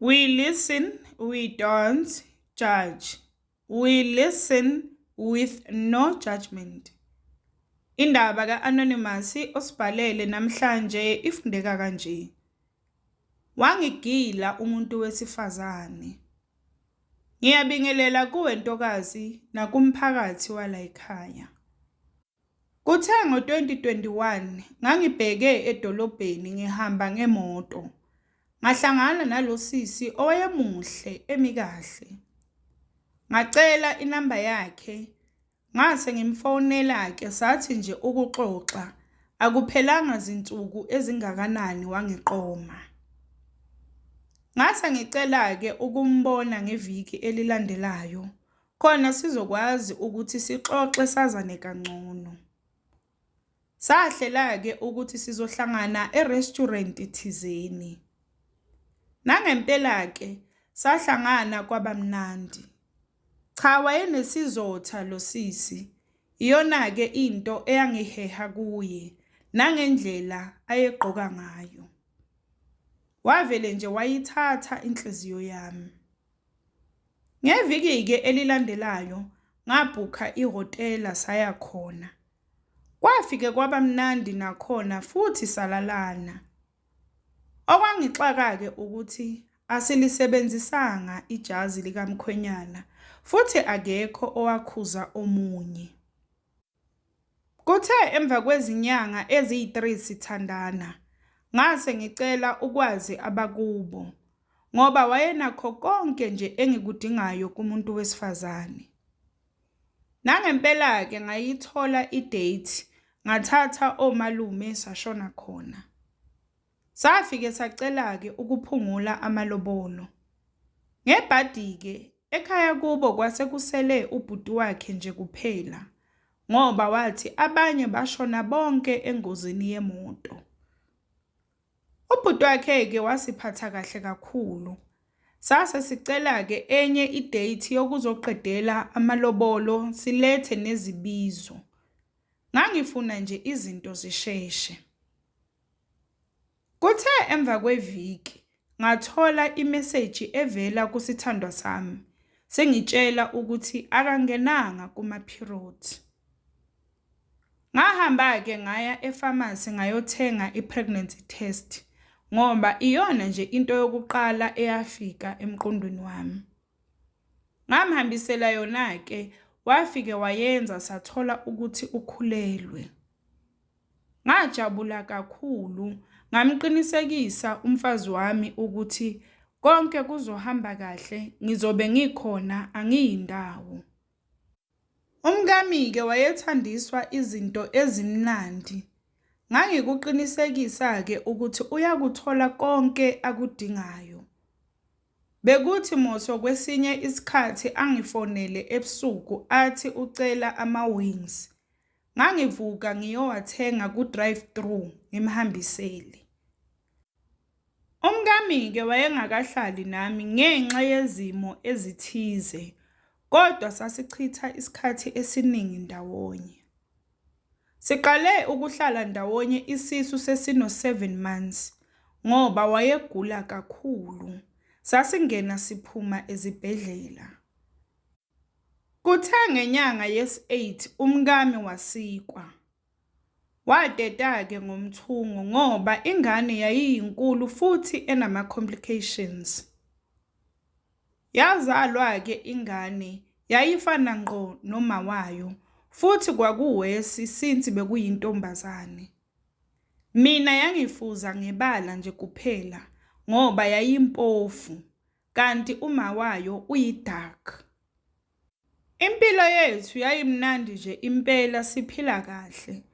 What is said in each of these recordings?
We listen, we don't judge. We listen with no judgment. Indaba ka-Anonymous osibhalele namhlanje ifundeka kanje. Wangigila umuntu wesifazane. Ngiyabingelela kuwe ntokazi nakumphakathi walayikhaya. Kuthe ngo-2021 ngangibheke edolobheni ngihamba ngemoto. Ngahlangana nalo sisi owayemuhle emi kahle. Ngacela inamba yakhe ngase ngimfonela-ke sathi nje ukuxoxa akuphelanga zinsuku ezingakanani wangiqoma. Ngase ngicela-ke ukumbona ngeviki elilandelayo khona sizokwazi ukuthi sixoxe sazane kangcono. Sahlela-ke ukuthi sizohlangana e-restaurant thizeni. Nangempela-ke sahlangana kwaba mnandi. Cha wayenesizotha lo sisi, iyona-ke into eyangiheha kuye nangendlela ayegqoka ngayo. Wavele nje wayithatha inhliziyo yami. Ngeviki-ke elilandelayo ngabhukha ihhotela saya khona. Kwafike kwaba mnandi nakhona futhi salalana. Okwangixaka-ke ukuthi asilisebenzisanga ijazi likamkhwenyana futhi akekho owakhuza omunye. Kuthe emva kwezinyanga eziyi-3 sithandana, ngase ngicela ukwazi abakubo ngoba wayenakho konke nje engikudingayo kumuntu wesifazane. Nangempela-ke ngayithola i-date ngathatha omalume sashona khona. Safike sacela-ke ukuphungula amalobolo. Ngebhadi-ke ekhaya kubo kwase kusele ubhuti wakhe nje kuphela ngoba wathi abanye bashona bonke engozini yemoto. Ubhuti wakhe-ke wasiphatha kahle kakhulu. Sase sicela-ke enye i-date yokuzoqedela amalobolo silethe nezibizo. Ngangifuna nje izinto zisheshe. Kuthe emva kweviki ngathola imeseji evela kusithandwa sami singitshela ukuthi akangenanga kuma-period. Ngahamba-ke ngaya efamasi ngayothenga i-pregnancy test ngoba iyona nje into yokuqala eyafika emqondweni wami. Ngamhambisela yona-ke wafike wayenza sathola ukuthi ukhulelwe. Ngajabula kakhulu ngamqinisekisa umfazi wami ukuthi konke kuzohamba kahle ngizobe ngikhona angiyi ndawo. Umkami-ke wayethandiswa izinto ezimnandi. Ngangikuqinisekisa-ke ukuthi uyakuthola konke akudingayo. Bekuthi moso kwesinye isikhathi angifonele ebusuku athi ucela ama-wings. Ngangivuka ngiyowathenga ku-drive through ngimhambisele. Umkami-ke wayengakahlali nami ngenxa yezimo ezithize kodwa sasichitha isikhathi esiningi ndawonye. Siqale ukuhlala ndawonye isisu sesino-7 months ngoba wayegula kakhulu. Sasingena siphuma ezibhedlela. Kuthe ngenyanga yesi-8 umkami wasikwa. Wateta-ke ngomthungo ngoba ingane yayiyinkulu futhi enama-complications. Yazalwa-ke ingane yayifana ngqo nomawayo futhi kwakuwesi since bekuyintombazane. Mina yangifuza ngebala nje kuphela ngoba yayimpofu kanti umawayo uyi-dark. Impilo yethu yayimnandi nje impela siphila kahle.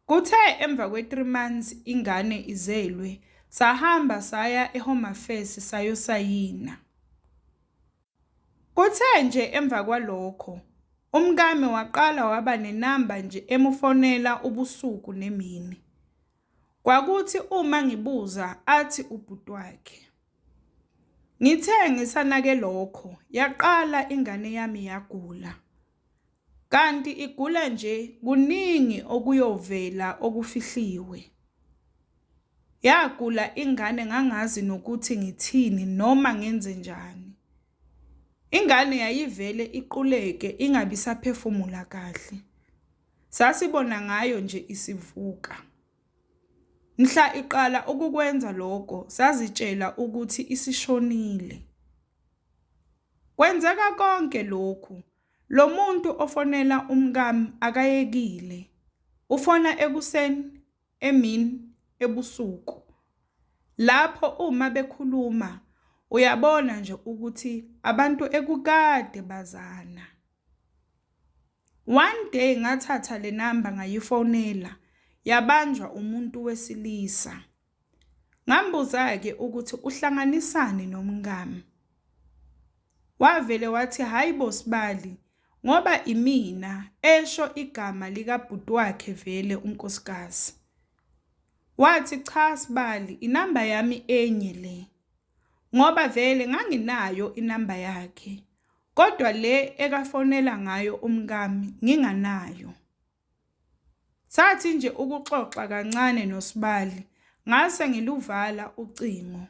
Kuthe emva kwe-3 months ingane izelwe, sahamba saya e-Home Affairs sayosayina. Kuthe nje emva kwalokho, umkami waqala waba nenamba nje emufonela ubusuku nemini. Kwakuthi uma ngibuza athi ubhuti wakhe. Ngithe ngisanake lokho yaqala ingane yami yagula. Kanti igula nje kuningi okuyovela okufihliwe. Yagula ingane ngangazi nokuthi ngithini noma ngenzenjani. Ingane yayivele iquleke ingabe isaphefumula kahle. Sasibona ngayo nje isivuka. Mhla iqala ukukwenza lokho sazitshela ukuthi isishonile. Kwenzeka konke lokhu, lo muntu ofonela umkami akayekile. Ufona ekuseni, emini, ebusuku. Lapho uma bekhuluma uyabona nje ukuthi abantu ekukade bazana. One day ngathatha le namba ngayifonela, yabanjwa umuntu wesilisa. Ngambuza-ke ukuthi uhlanganisani nomkami. Wavele wathi hhayi bo sibali ngoba imina, esho igama likabhuti wakhe vele unkosikazi. Wathi cha sibali inamba yami enye le. Ngoba vele nganginayo inamba yakhe kodwa le ekafonela ngayo umkami nginganayo. Sathi nje ukuxoxa kancane noSibali ngase ngiluvala ucingo.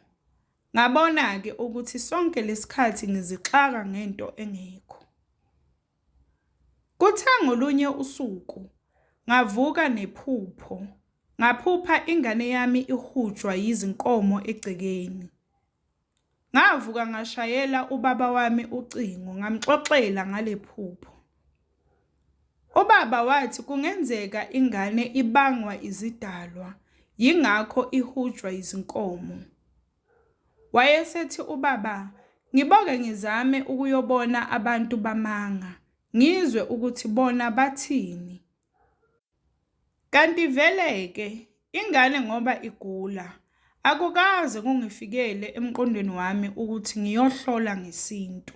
Ngabona-ke ukuthi sonke lesikhathi ngizixaka ngento engekho. Kuthe ngolunye usuku ngavuka nephupho, ngaphupha ingane yami ihujwa yizinkomo egcekeni. Ngavuka ngashayela ubaba wami ucingo ngamxoxela ngale phupho. Ubaba wathi kungenzeka ingane ibangwa izidalwa, yingakho ihujwa yizinkomo. Wayesethi ubaba ngiboke ngizame ukuyobona abantu bamanga, ngizwe ukuthi bona bathini. Kanti vele-ke ingane ngoba igula akukaze kungifikele emqondweni wami ukuthi ngiyohlola ngesintu.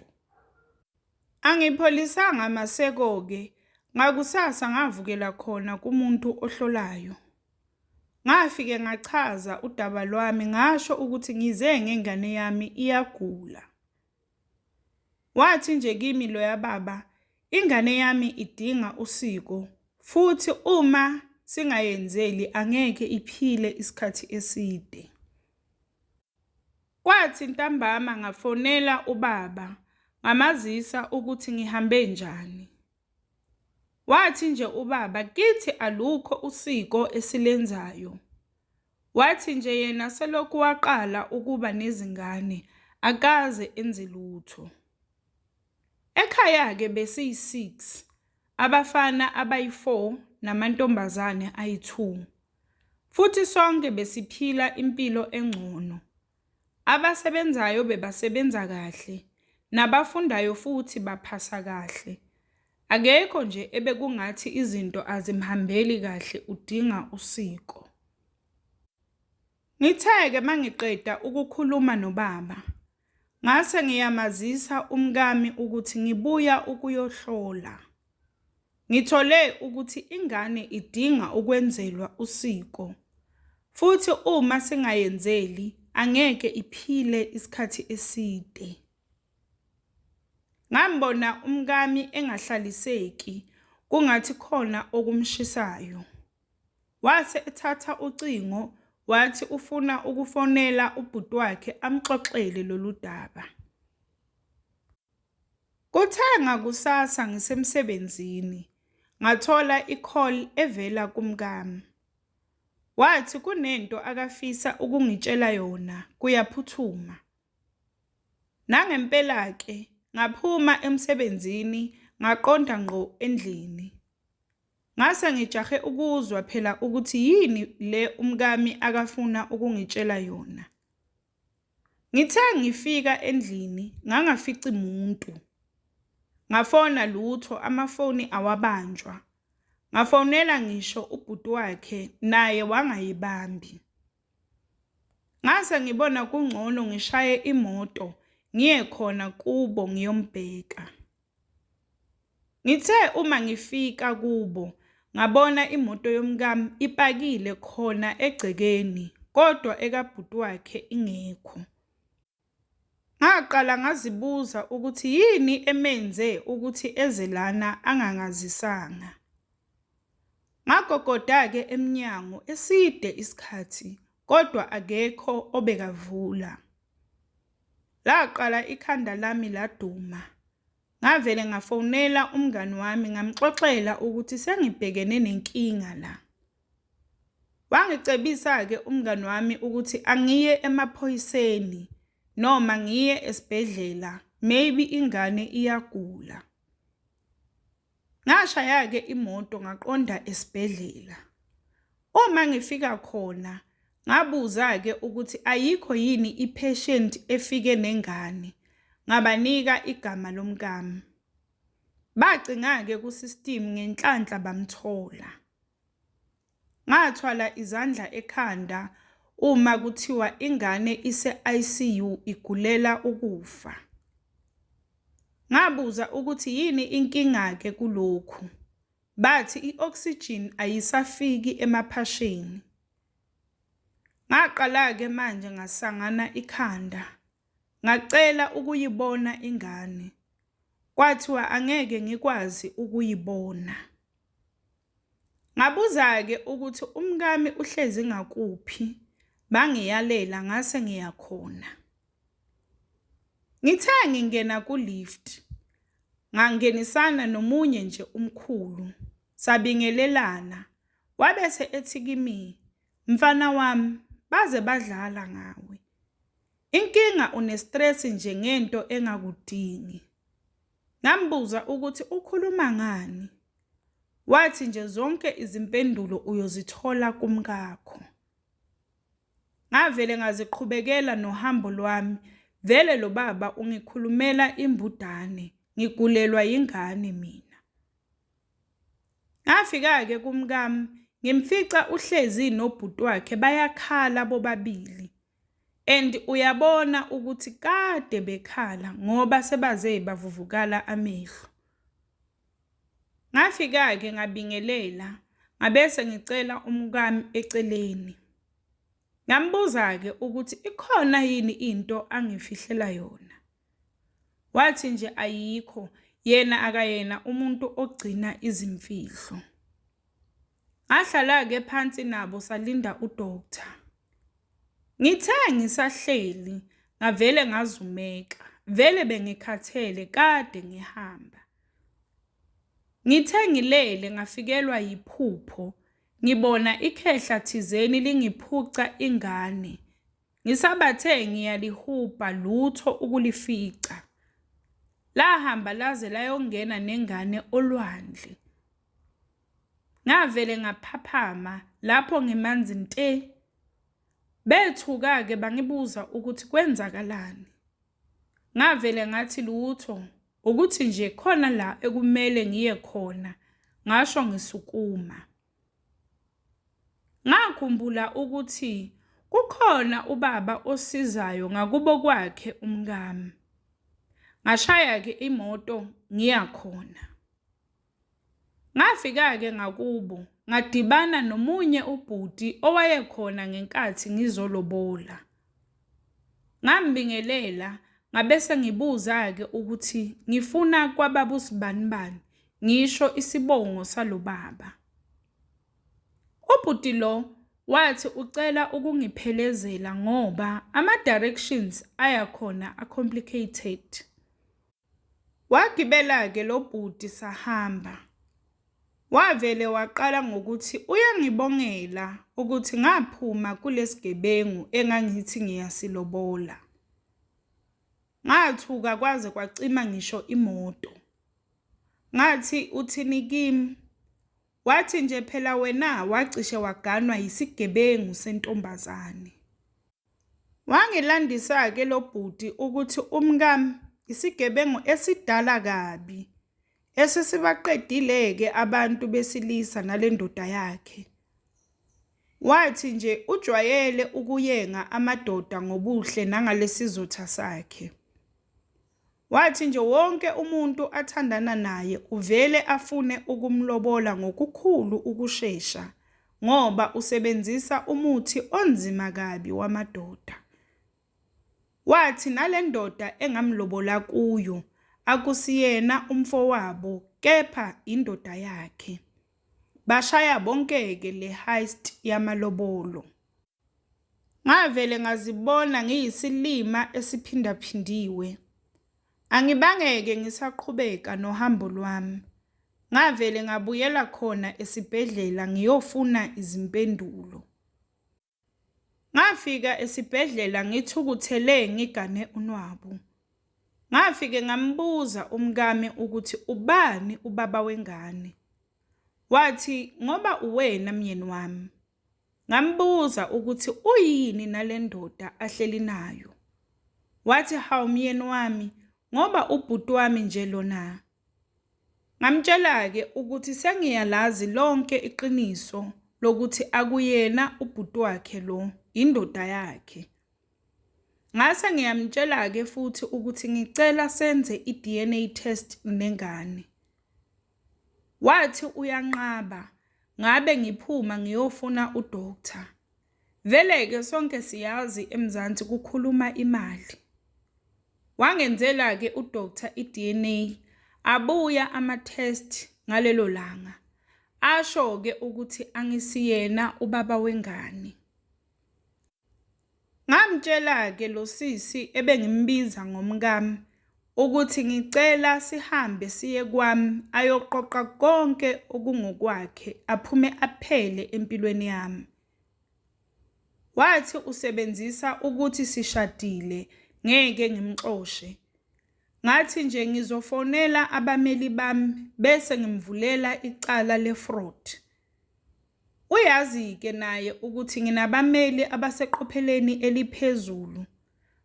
Angipholisanga maseko-ke ngakusasa ngavukela khona kumuntu ohlolayo. Ngafike ngachaza udaba lwami ngasho ukuthi ngize ngengane yami iyagula. Wathi nje kimi loya baba ingane yami idinga usiko futhi uma singayenzeli angeke iphile isikhathi eside. Kwathi ntambama ngafonela ubaba ngamazisa ukuthi ngihambe njani. Wathi nje ubaba kithi alukho usiko esilenzayo. Wathi nje yena selokhu waqala ukuba nezingane akaze enze lutho. Ekhaya-ke besiyi-6, abafana abayi-4 namantombazane ayi-2. Futhi sonke besiphila impilo engcono. Abasebenzayo bebasebenza kahle, nabafundayo futhi baphasa kahle. Akekho nje ebekungathi izinto azimhambeli kahle udinga usiko. Ngithe-ke mangiqeda ukukhuluma nobaba, ngase ngiyamazisa umkami ukuthi ngibuya ukuyohlola. Ngithole ukuthi ingane idinga ukwenzelwa usiko, futhi uma singayenzeli angeke iphile isikhathi eside. Ngambona umkami engahlaliseki kungathi khona okumshisayo. Wase ethatha ucingo wathi ufuna ukufonela ubhuti wakhe amxoxele lolu daba. Kuthe ngakusasa ngisemsebenzini ngathola i-call evela kumkami. Wathi kunento akafisa ukungitshela yona kuyaphuthuma. Nangempela-ke ngaphuma emsebenzini ngaqonda ngqo endlini. Ngase ngijahe ukuzwa phela ukuthi yini le umkami akafuna ukungitshela yona. Ngithe ngifika endlini ngangafici muntu. Ngafona lutho amafoni awabanjwa. Ngafonela ngisho ubhuti wakhe naye wangayibambi. Ngase ngibona kungcono ngishaye imoto ngiye khona kubo ngiyombheka. Ngithe uma ngifika kubo ngabona imoto yomkami ipakile khona egcekeni kodwa ekabhuti wakhe ingekho. Ngaqala ngazibuza ukuthi yini emenze ukuthi eze lana angangazisanga. Ngagogoda-ke emnyango eside isikhathi kodwa akekho obekavula. Laqala ikhanda lami laduma. Ngavele ngafonela umngani wami ngamxoxela ukuthi sengibhekene nenkinga la. Wangicebisa-ke umngani wami ukuthi angiye emaphoyiseni noma ngiye esibhedlela maybe ingane iyagula. Ngashaya-ke imoto ngaqonda esibhedlela. Uma ngifika khona ngabuza-ke ukuthi ayikho yini i-patient efike nengane, ngabanika igama lomkami. Bacinga-ke ku-system ngenhlanhla bamthola. Ngathwala izandla ekhanda uma kuthiwa ingane ise-ICU igulela ukufa. Ngabuza ukuthi yini inkinga-ke kulokhu, bathi i-oxygen ayisafiki emaphasheni. Ngaqala-ke manje ngasangana ikhanda, ngacela ukuyibona ingane, kwathiwa angeke ngikwazi ukuyibona. Ngabuza-ke ukuthi umkami uhlezi ngakuphi, bangiyalela ngase ngiyakhona. Ngithe ngingena ku-lift, ngangenisana nomunye nje umkhulu, sabingelelana, wabese ethi kimi, mfana wami, baze badlala ngawe. Inkinga une-stress nje ngento engakudingi. Ngambuza ukuthi ukhuluma ngani. Wathi nje zonke izimpendulo uyozithola kumkakho. Ngavele ngaziqhubekela nohambo lwami, vele lo baba ungikhulumela imbudane, ngigulelwa yingane mina. Ngafika-ke kumkami, ngimfica uhlezi nobhuti wakhe bayakhala bobabili. And uyabona ukuthi kade bekhala ngoba sebaze bavuvukala amehlo. Ngafika-ke ngabingelela, ngabese ngicela umkami eceleni. Ngambuza-ke ukuthi ikhona yini into angifihlela yona. Wathi nje ayikho, yena akayena umuntu ogcina izimfihlo. Ngahlala-ke phansi nabo salinda udoctor. Ngithe ngisahleli ngavele ngazumeka, vele bengikhathele kade ngihamba. Ngithe ngilele ngafikelwa yiphupho, ngibona ikhehla thizeni lingiphuca ingane. Ngisabathe ngiyalihubha lutho ukulifica. Lahamba laze layongena nengane olwandle. Ngavele ngaphaphama lapho ngimanzi nte. Bethuka-ke bangibuza ukuthi kwenzakalani. Ngavele ngathi lutho, ukuthi nje khona la ekumele ngiye khona, ngasho ngisukuma. Ngakhumbula ukuthi kukhona ubaba osizayo ngakubo kwakhe umkami. Ngashaya-ke imoto ngiya khona. Ngafika-ke ngakubo ngadibana nomunye ubhuti owayekhona ngenkathi ngizolobola. Ngambingelela ngabese ngibuza-ke ukuthi ngifuna kwababa usibanibani ngisho isibongo salo baba. Ubhuti lo wathi ucela ukungiphelezela ngoba ama-directions aya khona a-complicated. Wagibela-ke lo bhuti sahamba. Wavele waqala ngokuthi uyangibongela ukuthi ngaphuma kulesigebengu engangithi ngiyasilobola. Ngathuka kwaze kwacima ngisho imoto. Ngathi uthini kimi? Wathi nje phela wena wacishe waganwa yisigebengu sentombazane. Wangilandisa-ke lo bhuti ukuthi umkami isigebengu esidala kabi, esesibaqedile-ke abantu besilisa nale ndoda yakhe. Wathi nje ujwayele ukuyenga amadoda ngobuhle nangalesizotha sakhe. Wathi nje wonke umuntu athandana naye uvele afune ukumlobola ngokukhulu ukushesha ngoba usebenzisa umuthi onzima kabi wamadoda. Wathi nale ndoda engamlobola kuyo akusiyena umfowabo kepha indoda yakhe. Bashaya bonke-ke le heist yamalobolo. Ngavele ngazibona ngiyisilima esiphindaphindiwe. Angibangeke ngisaqhubeka nohambo lwami. Ngavele ngabuyela khona esibhedlela ngiyofuna izimpendulo. Ngafika esibhedlela ngithukuthele ngigane unwabu. Ngafike ngambuza umkami ukuthi ubani ubaba wengane. Wathi ngoba uwena myeni wami. Ngambuza ukuthi uyini nale ndoda ahleli nayo. Wathi hawu myeni wami ngoba ubhuti wami nje lona. Ngamtshela-ke ukuthi sengiyalazi lonke iqiniso lokuthi akuyena ubhuti wakhe lo, indoda yakhe. Ngase ngiyamtshela-ke futhi ukuthi ngicela senze i-DNA test nengane. Wathi uyanqaba, ngabe ngiphuma ngiyofuna udoctor. Vele-ke sonke siyazi eMzansi kukhuluma imali. Wangenzela-ke udoctor i-DNA, abuya ama-test ngalelo langa. Asho-ke ukuthi angisiyena ubaba wengane. Ngamtshela-ke lo sisi ebengimbiza ngomkami ukuthi ngicela sihambe siye kwami ayoqoqa konke okungokwakhe aphume aphele empilweni yami. Wathi usebenzisa ukuthi sishadile ngeke ngimxoshe. Ngathi nje ngizofonela abameli bami bese ngimvulela icala le-fraud. Uyazi-ke naye ukuthi nginabameli abaseqopheleni eliphezulu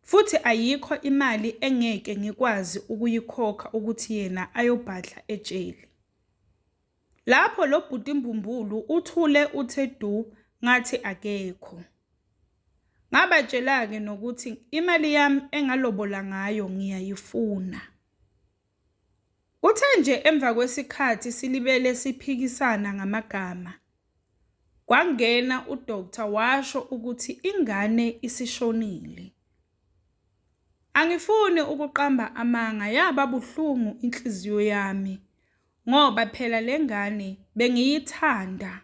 futhi ayikho imali engeke ngikwazi ukuyikhokha ukuthi yena ayobhadla ejele. Lapho lo bhuti mbumbulu uthule uthe du ngathi akekho. Ngabatshela-ke nokuthi imali yami engalobola ngayo ngiyayifuna. Kuthe nje emva kwesikhathi silibele siphikisana ngamagama, kwangena udoctor washo ukuthi ingane isishonile. Angifuni ukuqamba amanga yaba buhlungu inhliziyo yami ngoba phela le ngane bengiyithanda.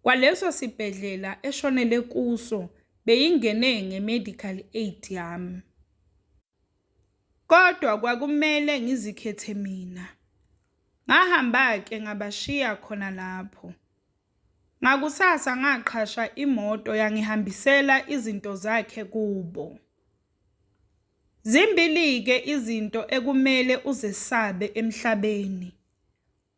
Kwaleso sibhedlela eshonele kuso beyingene nge-medical aid yami. Kodwa kwakumele ngizikhethe mina. Ngahamba-ke ngabashiya khona lapho. Ngakusasa ngaqhasha imoto yangihambisela izinto zakhe kubo. Zimbili-ke izinto ekumele uzesabe emhlabeni,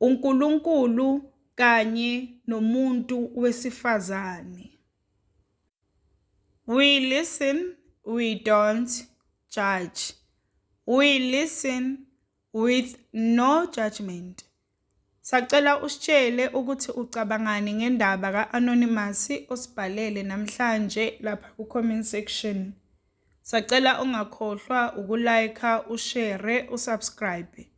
uNkulunkulu kanye nomuntu wesifazane. We listen, we don't judge. We listen with no judgment. Sacela usitshele ukuthi ucabangani ngendaba ka-Anonymous osibhalele namhlanje lapha ku-comment section. Sacela ungakhohlwa uku-like, ushare, usubscribe.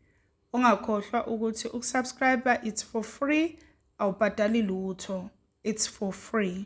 Ungakhohlwa ukuthi ukusubscribe it's for free, awubhadali lutho. It's for free.